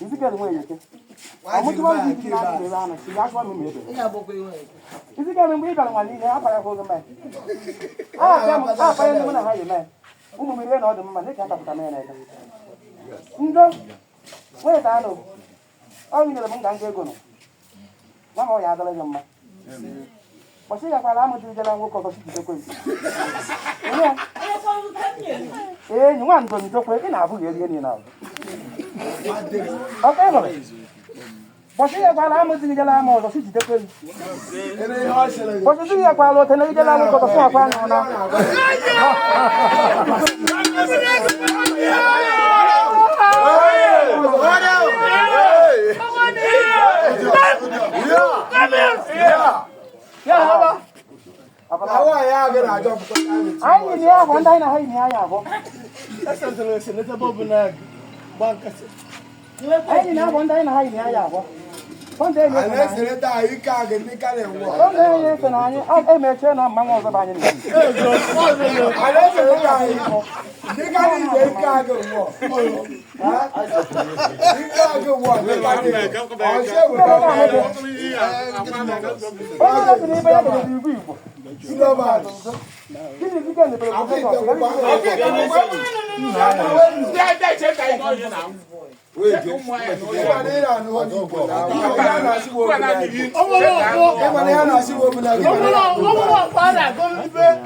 Ezekiel nwe eyeke. Ọmụtụwa ndị isi na-achị ebe anụ, si ya achụwa m ụmụ ebe. Ezekiel mgbe ị bịara nwa n'ihe, akwara ya oge mmanya. A akpanye ndị mụ na ha yi mee. Ụmụ m rie na ọ dị mma, dịka atapụta m ya n'aka. Ndo, nwee ta anụ. Ọ nyere m nga ego nọ. Nwa m ọ ya adịrị gị mma. Kpọsị ya kwara amụdị ijela nwoke ọzọ chijidekwe m. Onye? Enyi nwa ndo ndokwe ị na-abụghị eri ihe niile ahụ. Ọka ị hụrụ? Kpọsị ya kwara amụdị ijela ama ọzọ chijidekwe m. Kpọsị ya kwara ote na ijela nwoke ọzọ sị akwa anyụ na. Anyị yi ya ahụ ndị anyị na ha yi ya ahụ. Anyị na-abụ ndị anyị na ha yi ya ahụ. Sọnde enyi efe na anyị emechie na mmanwụ ọzọ bụ anyị na-eyi. Onye na-esi n'ibe ya dere igwe Igbo. Gịnị dike mepere prọfesọ?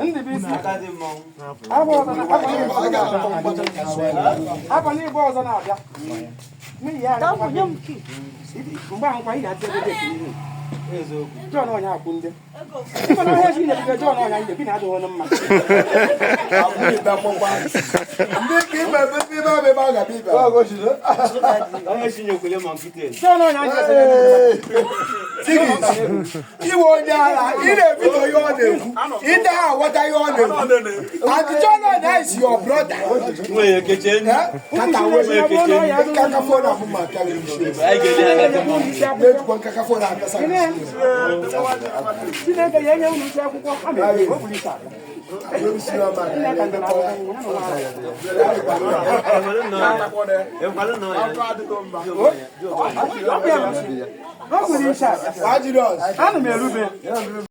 Ndịbisi. Afọ n'igwe ọzọ na-abịa. N'ihi ya, mgbe ahụ kwa ị ga-atị ego dị ihe. John ọnya akwụ ndị. Ịma na ọhịa chi na-ebiga John ọnya ndị bi na-adịghị ọnụ mma. John ọnya ndị Iwe onye ara, ị na-ebido ihe ọ na-ekwu, ị naghị aghọta ihe ọ na-ekwu. And John Onya is your brother. Chineke ya enye unu isi akwụkwọ a na-eme o buru isi aka. Nne ka ndị na-akwụkwọ ya na nwa ahụ. O buru isi aka. Ana m erube.